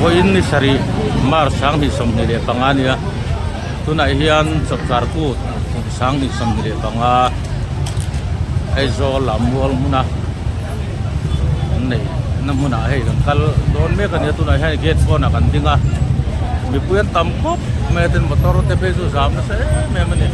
Vawiin ni sarih March 2025 a nia tunah hian chawpchar kut kum 2025 Aizawl ah mual hmuna an neih na hmunah hei kan kal dawn mek a nia tunah hian gate pawnah kan ding a mipui an tam khawp mai a tin motor te phei chu zam nasa em em a ni.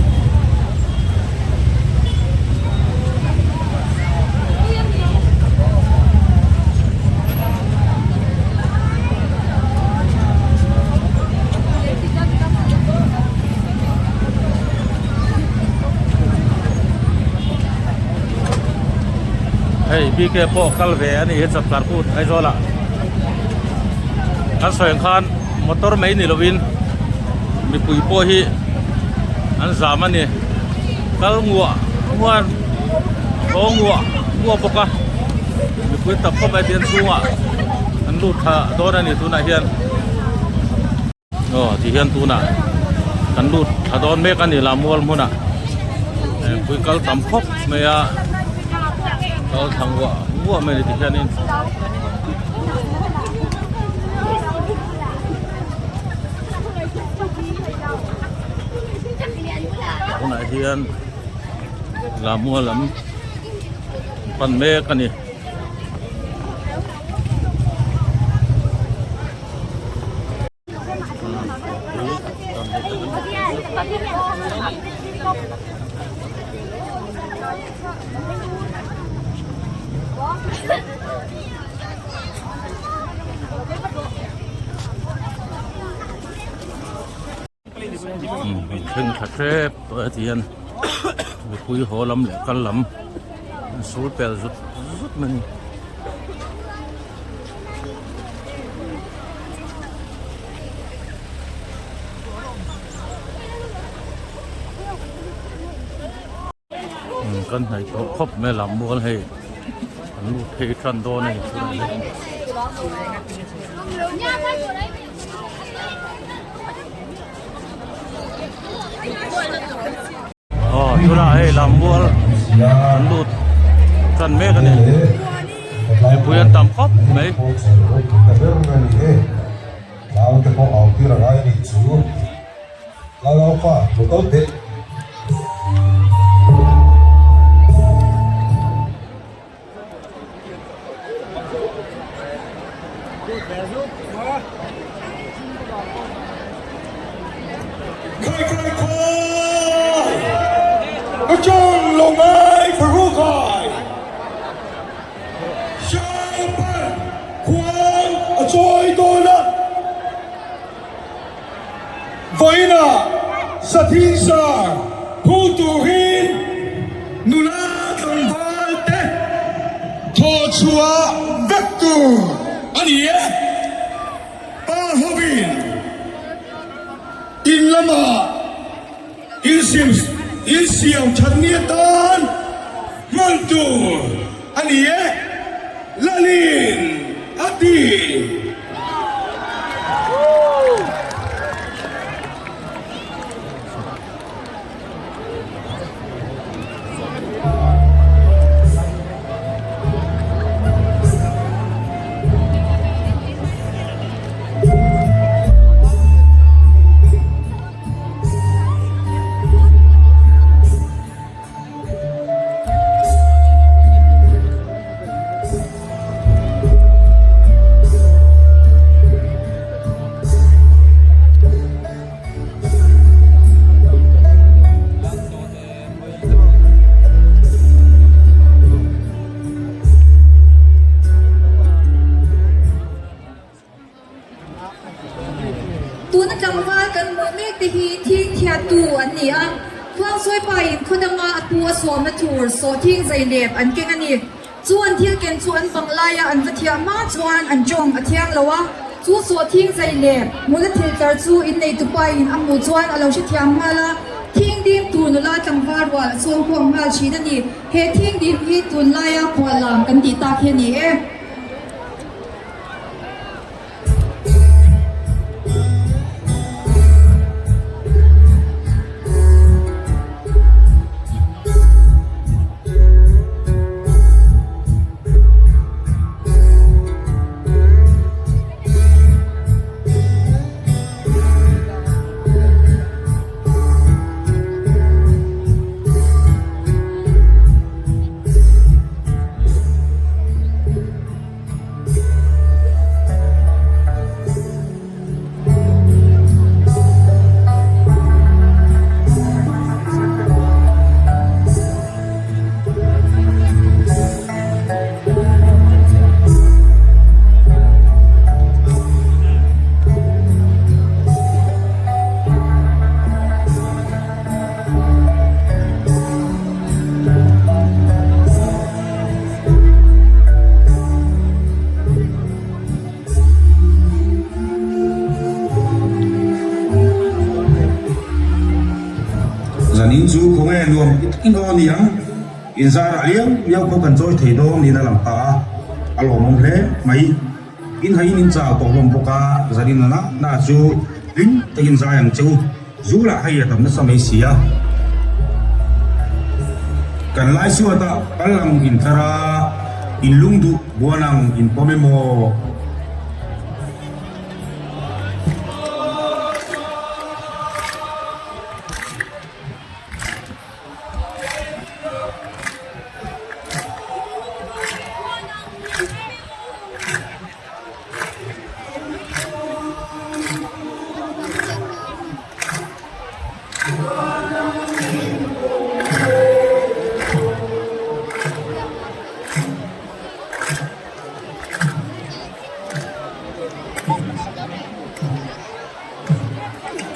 Hei BK pawh kal ve a nih hi chapchar kut Aizawl ah kan sawi ang khan motor mai ni lovin mipui pawh hi an zam a ni kal nguah nguah haw nguah nguah bawk a mipui tam khawp mai tian chhungah an lut thla dawn a ni tunah hian. Aw ti hian tunah kan lut thla dawn mek a ni la mual hmunah pui kal tam khawp mai a kal thla nguah nguah mai a ni ti hianin. Tunah hian la mual lam pan mek a ni. Thleng tha hrep tawh e tihian mipui haw lam leh kal lam an sul pel zut zut mai a ni. Kan hnaih tawh khawp mai a lammual hei an lut phei tan dawn a ni tunah hian. Aw tunah hei lammual an lut tan mek a ni mipui an tam khawp mai. Vawiinah Sathinsar phur turin nula tlangval te thawhchhuah vek tur a ni e. Pa hovin in lamah insiam that ni atan hman tur a ni e. Lalin a ti. Tuna tlangval kan hmuh mek te hi thing thiattu an ni a, Khuangsawipa in khaw danga a tu a sawmna tur sawhthing zeilep an keng a ni. Chu an thil ken chu an bang laia an va thiah hma chuan an tawng a thiang lo a, chu sawhthing zeilep hmuna thil tlar chu inneitupa in a hmuh chuan a lo hrethiam nghal a, thing dim tur nula tlangval rual a chhawng khawm nghal thin a ni. He thing dim hi tunlaia khuallam kan tih tak hi a ni e. Zanin chu khawnge nuam ti takin aw ni ang, inzarah liau liau khaw kan chawi thei dawn niin a lang ta a, a lawmawm hle mai. In haiin in chau tawh hlawm bawk a, zanin a na chu hlim takin zai ang che u. Zu lah hei a tam nasa mai si a. Kan lai suatah kal ang intlar a, in lung duh buan ang in pawm emaw?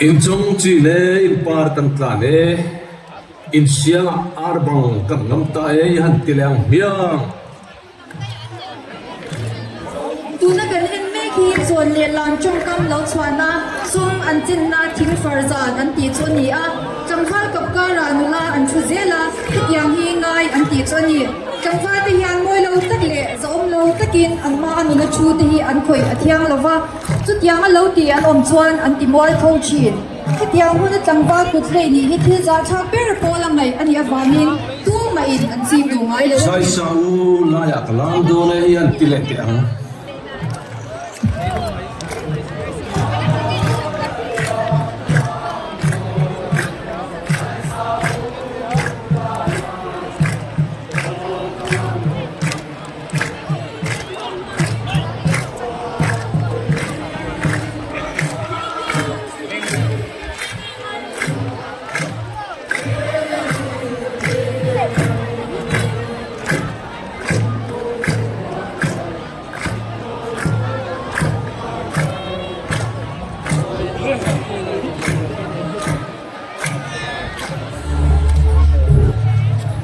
Inchung chi le inpar kan tlan e, insiangah ar bang kan ngam ta e i han ti leh ang hmiang. Tuna kan en mek hi chawn leh lam tawngkam lo chhuahna sum an chinna thing far zan an tih chu a ni a, tlangval kap karah nula an thu zel a, hetiang hi ngai an tih chu a ni. Tlangval te hian mawi lo tak leh zahawm lo takin an hma a nula thu te hi an khawih a thiang lo va, chutiang a lo ti an awm chuan an ti mual tho thin. Hetiang huna tlangval kut hlei nih hi thil zahthlak ber pawl a ngaih a nih avangin tumah-in an chim duh ngai lo a ni. Saisa u laiah ka lam dawn e i han ti leh teh ang.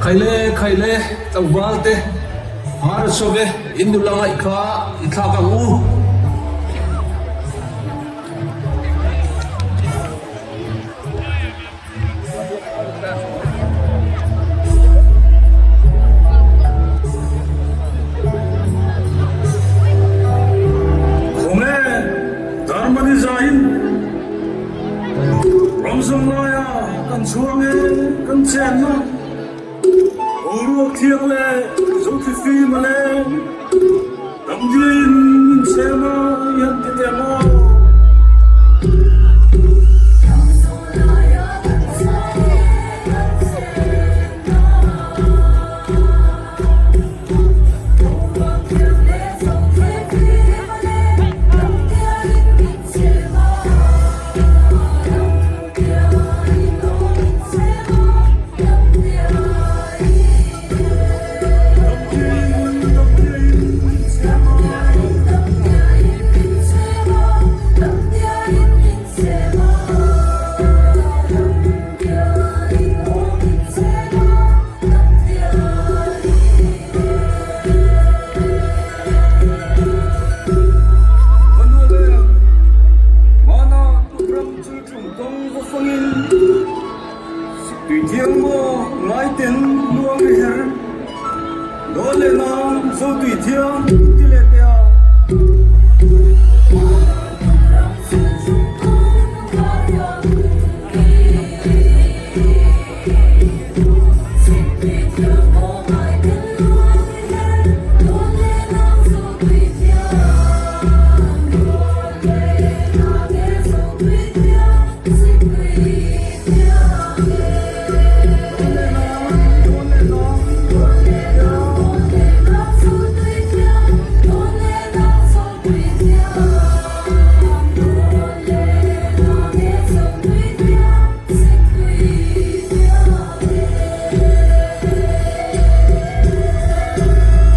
Khaile khaile tlangval te har a chhuak e in nula ngaih kha i thlak ang u. Khawnge Darmani zaiin Ramzam laia kan chhuang e kan chenna Boruak thiang leh Zothifim a leng Damdiain min chhem a i han ti teh maw?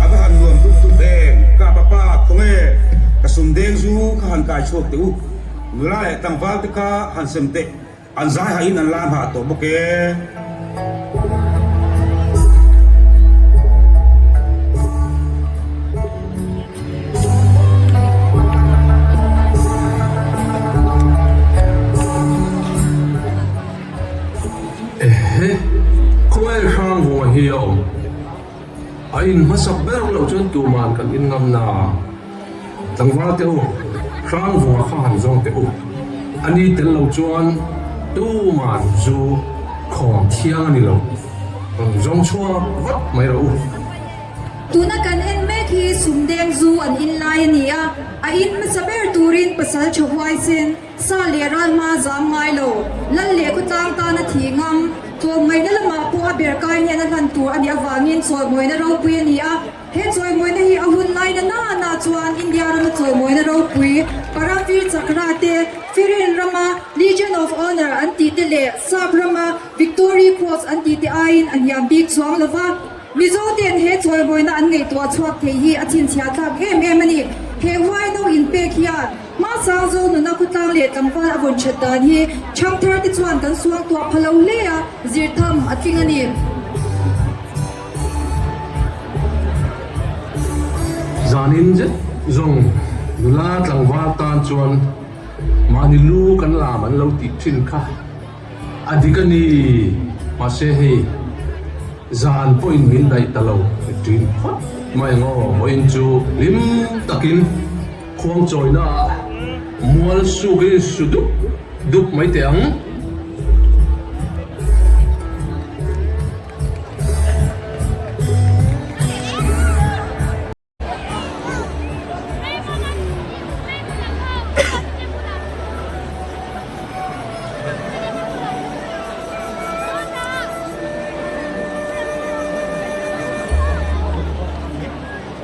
A va han nuam dup dup em? Ka papa khawnge ka sumdeng zu kha han kai chhuak teh u. Nula leh tlangval te kha han sem teh. An zai hahin an lam hah tawh bawk e. Ehe. hi a awm. A in hmasak ber loh chuan tuman kan in ngam na. Tlangval te u, Hrangvunga kha han zawng teh u. A ni tel lo chuan tuman zu khawm thiang a ni lo. Rawn zawng chhuak vat mai rawh u. Tuna kan en mek hi sumdeng zu an in lai a ni a, a in hmasa ber turin pasal tha huaisen, Sa leh ral hma zam ngai lo, lal leh khawtlang tana thi ngam, tlawmngaihna lamah pawh a ber kai hnen a hlan tur a nih avangin chawimawina ropui a ni a. He chawimawina hi a hun lai na na na chuan India rama chawimawina ropui, Paramvir Chakra te, Firin rama Legion of Honour an tih te leh Sap rama Victory Cross an tih te aiin a hniam bik chuang lo va. Mizo ten he chawimawina an ngaihtuah chhuak thei hi a chhinchhiah thlak em em a ni. He huaino inpek hian Hmasang zo nuna khawtlang leh tlangval a vawn that dan hi ṭhangthar te chuan kan suang tuah pha lo hle a, zir tham a tling a ni. Zanin zet zawng nula tlangval tan chuan mahni lu kan lam an lo tih thin kha a dik a ni. Mahse hei zan pawhin min daih ta lo ṭin phawt mai ang aw, vawiin chu hlim takin. Khuang chawina ah mual suk in su dup dup mai teh ang.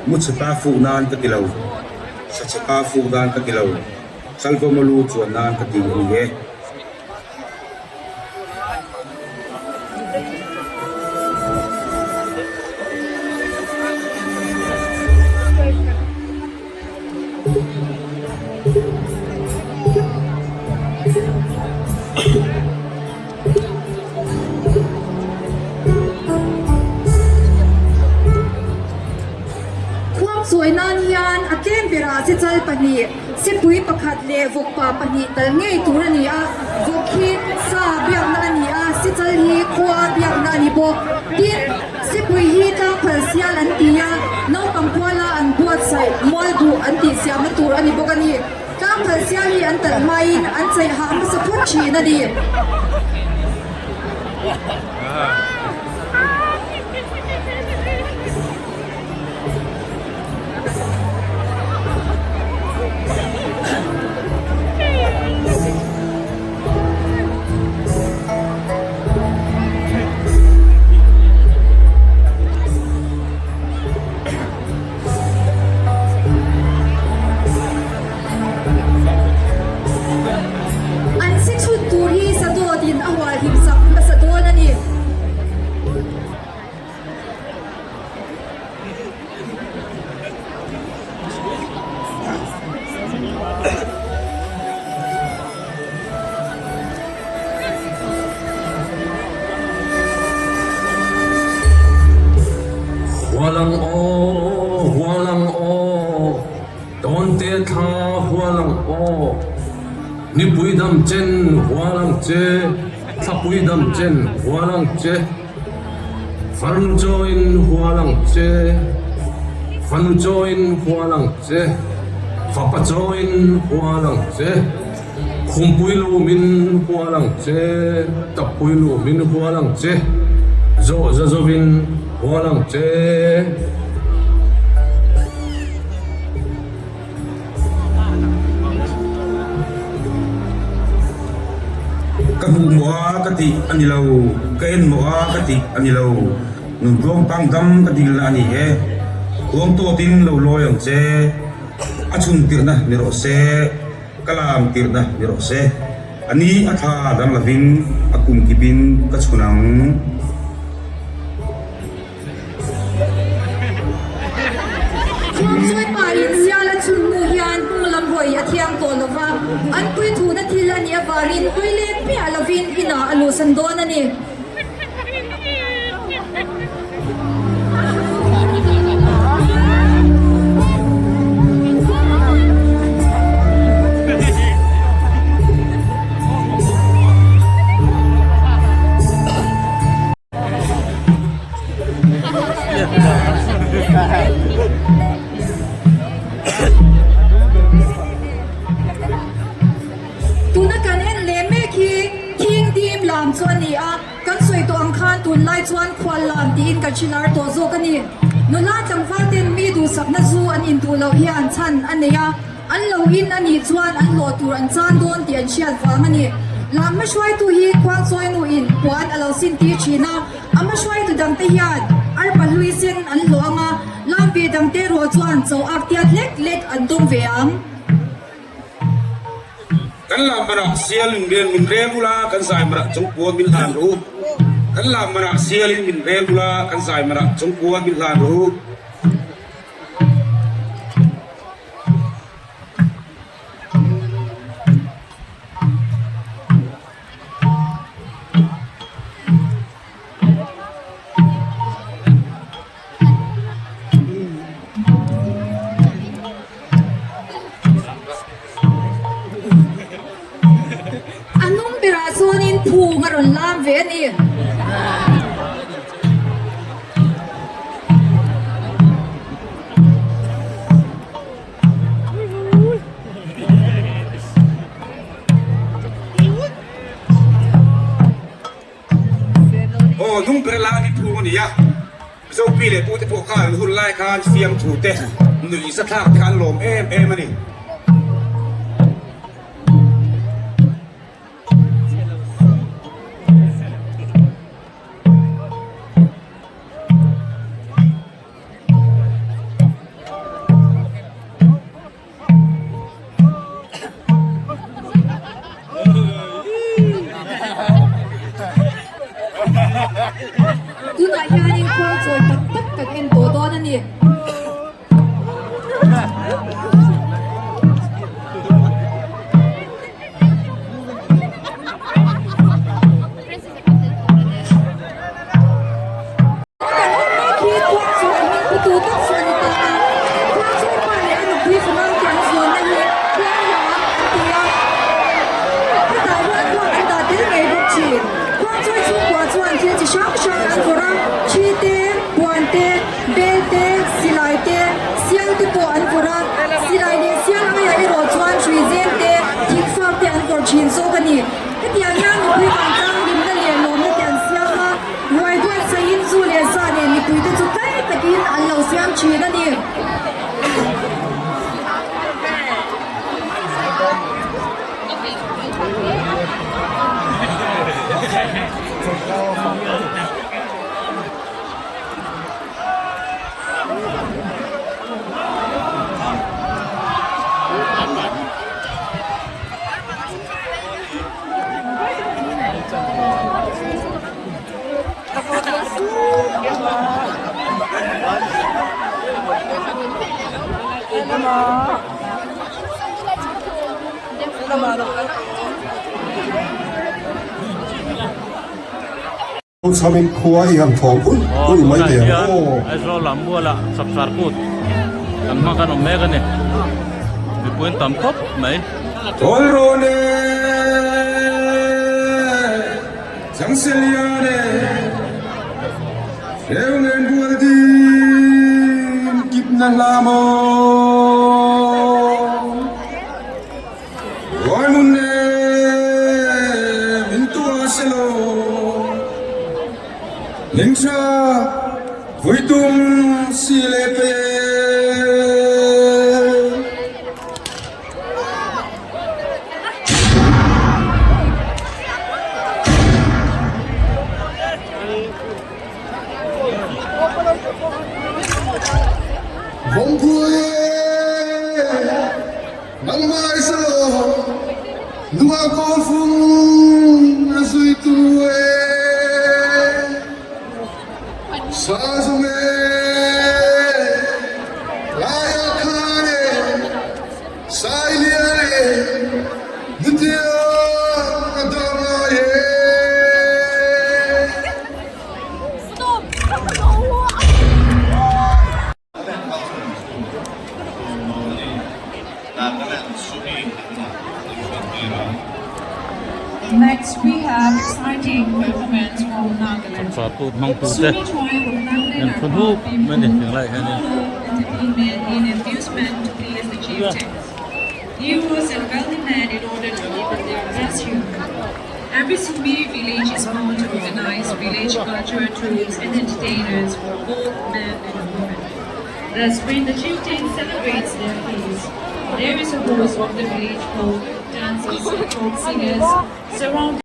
Muchhepa fuh nan ka ti lo. Sachhepa fuh dan ka ti lo. Chalvawma lu chuan nan ka ti a ni e. Khuangchawi nan hian a tlem berah chechal pahnih, sepui pakhat leh vawkpa pahnih tal ngei tur a ni a, vawk hi sa biakna a ni a, sechal hi khua biakna a ni bawk. Tin, sepui hi tlangphal sial an ti a, naupang kuala an buatsaih mualbuh an tihsiamna tur a ni bawk a ni. Tlangphal sial hi an talh hmain an chaih hah hmasa phawt thin a ni. An si chhut tur hi sadawt in a hualhim sak hmasa dawn a ni. Hual ang aw, hual ang aw, tawnte thla hual ang aw, nipui dam chen hual ang che, thlapui dam chen hual ang che, farnu chawiin hual ang che, fanu chawiin hual ang che, fapa chawiin hual ang che. Khumpui lu min hual ang che, Tappui lu min hual ang che, Zawh za zovin hual ang che. Ka hmuh mawh a ka tih a ni lo, ka en mawh a ka tih a ni lo, Nuntluang pangdam ka dilna a ni e, Huang tawtin lo lawi ang che. A chhun tirhna ni rawh se, ka lam tirhna ni rawh se, a ni a thla dang lovin a kum kipin ka chhun ang. Khuangchawi pa in sial a chhun hnu hian hung lam hawi a thiang tawh lo va, an puithuna thil a nih avangin hawi let miah lovin inah a luhsan dawn a ni. chu a ni a, kan sawi tawh ang khan tunlai chuan khual lam tiin kan hre lar tawh zawk a ni. Nula tlangval ten mi duhsakna zu an induh loh hian chhan a nei a, an lo in a nih chuan an hlawh tur an chan dawn tih an hriat vang a ni. Lam hmahruaitu hi Khuangchawi nuin puan a lo sintir thin a, a hmahruaitu dangte hian arpa hlui sen an hlawh ang a, lam ve dangte erawh chuan chaw ak tiat lek lek an dawng ve ang. Kan lam manah sialin rian min rel ula, kan zai manah chungpuan min hlan rawh u. Kan lam manah sialin min rel ula, kan zai manah chungpuan min hlan rawh u. A hnung berah chuanin phung a rawn lam ve a ni. Aw hnung ber lai hi phung a ni a, Mizo pi leh pute pawh khan an hun lai khan fiamthu te nuih zathlak te kha an lawm em em a ni. Tunah hianin khuangchawi tak tak kan en tawh dawn a ni. Kan awm mek hi khuangchawi hming pu tu tak chu a ni ta a, khuangchawi pa leh a nupui fanau te an zawnna hi khuanglam an ti a, hetah hian khuang an dah tel ngei bawk thin. Khuangchawi chhungkua chuan thil chi hrang hrang an vawrh a, thi te, puan te, bel te, silai te, sial te pawh an vawrh a, silai leh sial aiah erawh chuan hruizen te, thingfak te an vawrh thin zawk a ni. Hetiang hian mipui vantlang hlimna leh lawmna te an siam a, ruai buatsaihin zu leh sa nen mipuite chu tlai takin an lo siam thin a ni. Chhamin khua i han thawm ul ul mai Tunah teh ang hian aw. Aizawl lam mualah Chapchar Kut kan hmang kan awm mek a ni. Mipui an tam khawp mai. Tawlrawn e, Changsellian e, Hreulen bual din kipna hla maw. Rualmun e, min tua selaw, Lengtha vuitum si le pe. Vawngpui nangmah i selaw, nunga kawlfung a zuitu e. Sa zung e, laia khan e, Sailian e, nutiang a dah ngai e. Next, we have exciting performance from Nagaland. Chapchar Kut hmangtu te Sumi tribe of Nagaland an are thu hnup proud mai a ni people tinglai hianin. who entertainment in amusement to please the chieftains, heroes and wealthy men in order to keep their best humor. Every Sumi village is bound to organize village culture troupes and entertainers for both men and women. Thus, when the chieftain celebrates their feast, there is a host of the village folk, dancers, folk singers, surrounded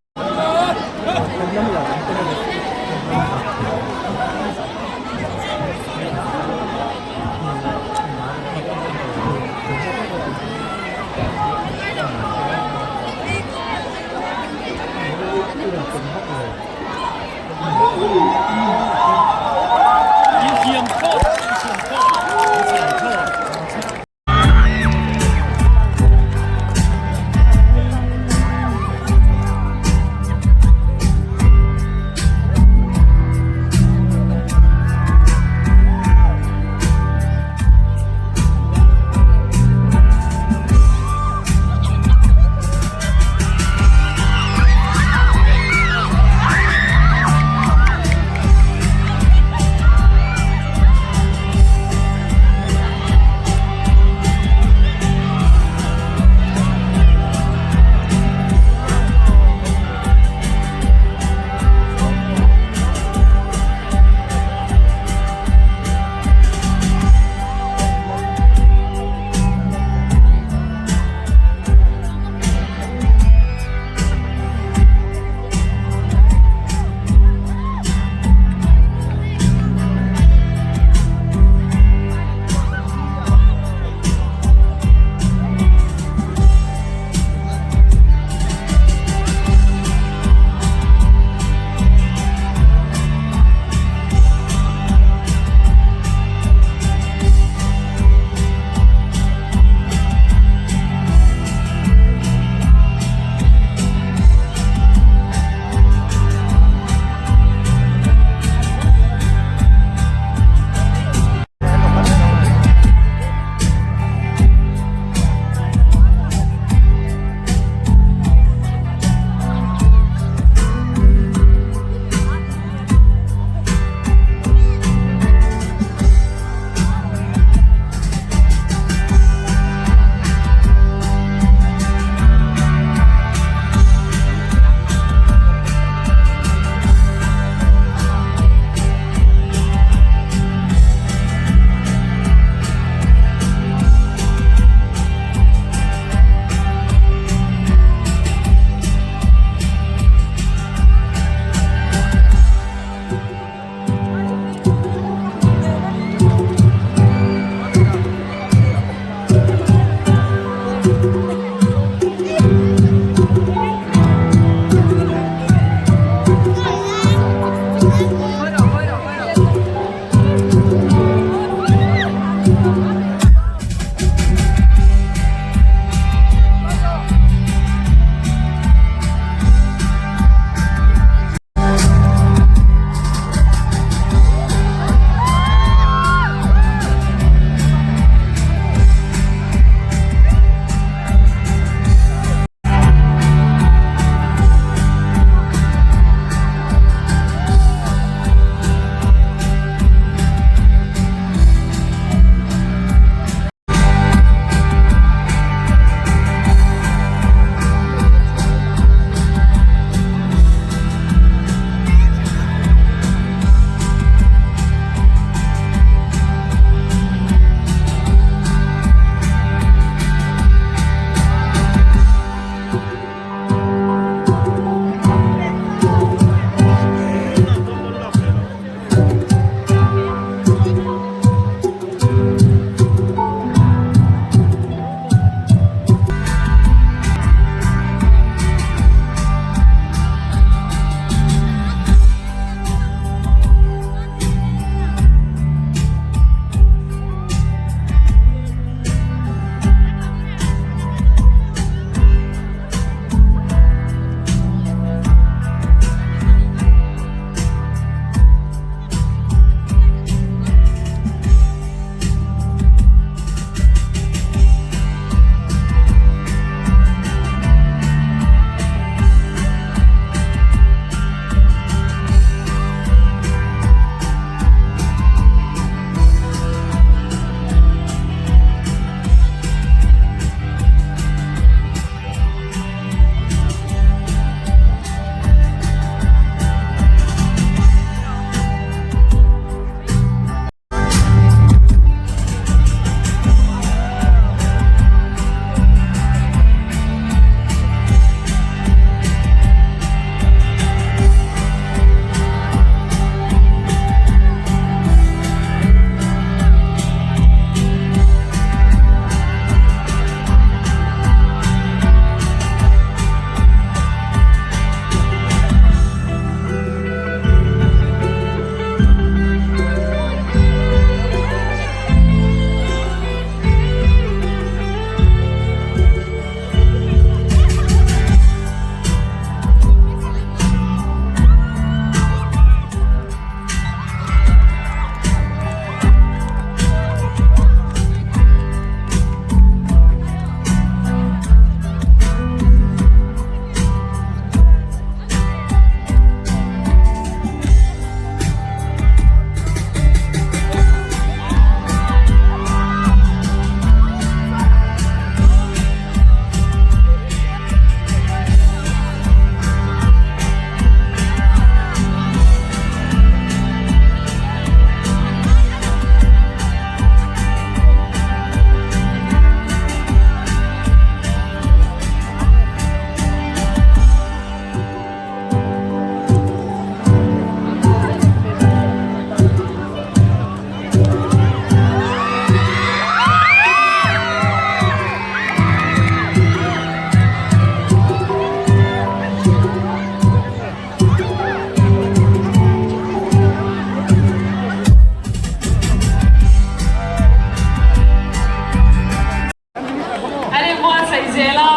zel a,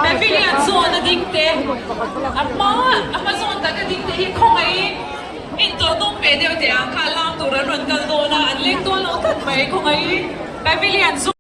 Pavilion zawn a ding te, a hma a hma zawn taka ding te hi khawngaihin intawh tum ve deuh teh ang kha lam tur an rawn kal dawn a, an leng dawn lo tlat mai khawngaihin Pavilion zawn.